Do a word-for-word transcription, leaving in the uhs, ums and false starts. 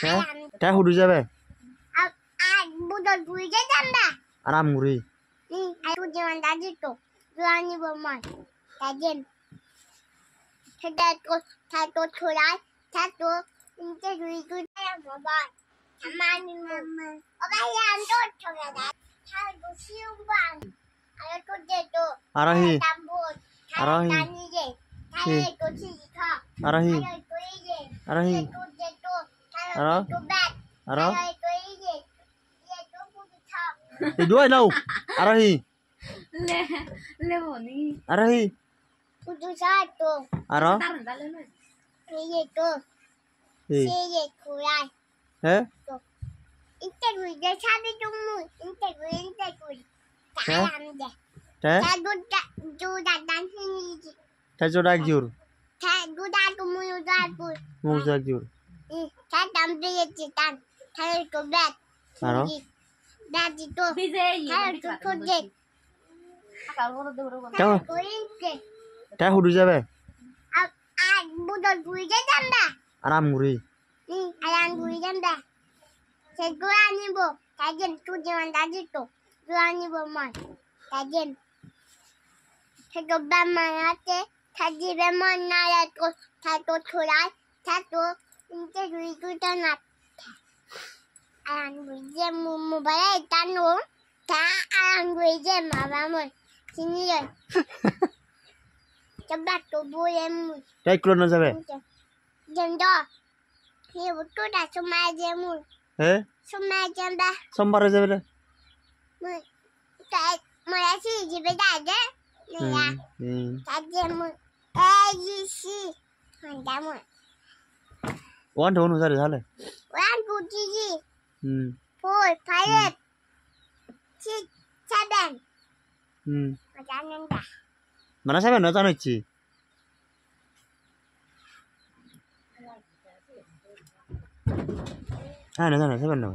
Te? Te hudu jebe? Ar, ar budot guri jebe. Aram guri. Hmm, ar hudu jebe dadi to. Duani bo mon. Dadi. Te to, te to churai. Te to, inte guri guri mo bon. Tamani mo. Oba yan do churai. Te to siu ban. Aro hi? Hi? Aro hi? Aro hi? Aro? Aro? Idu ai nau. Aro hi? Le, le boni. Aro hi? Aro? Iye to. Hi? Iye to ai. He? Inte guri de sabi tumu, inte guri, inte guri. He? Te? Te? Te duda, duda dan hini ji. Te joda ek jur. Te duda tumu joda ek jur. Mu joda ek jur. I, te dam de ye ji dan. Te to bet. Aro? Ji. Da ji to. Te to to je. Te, te hudu jebe? A, a, budot guri je jamba. Aram guri. Hmm, aram guri jamba. Se gura nibo, te jen tu jen da jito. Gura nibo mon, te jen. Se to ba ma ya te, te jibe mon na ya to, te to churai, te to, inte guri guri to na. Aram guri je mu, mu bare ta no, ta aram guri je ma ba mon. Sini ye. Te ba to bu ye mu. Te school no jabe? Jen do. Hi buttu da sumai je mui. He? Sumai je ba. Sombar jebe re. Mui. Ta, mui si jibe da je. Mui ya. Hmm, hmm. Ta je mui. A, B, C. Honda mui. One to one sari sale. One, two, three. Hmm. Four, five, six, seven. Hmm. Maja nanda. Mana seven no jano chi. Hana, hana, seven no.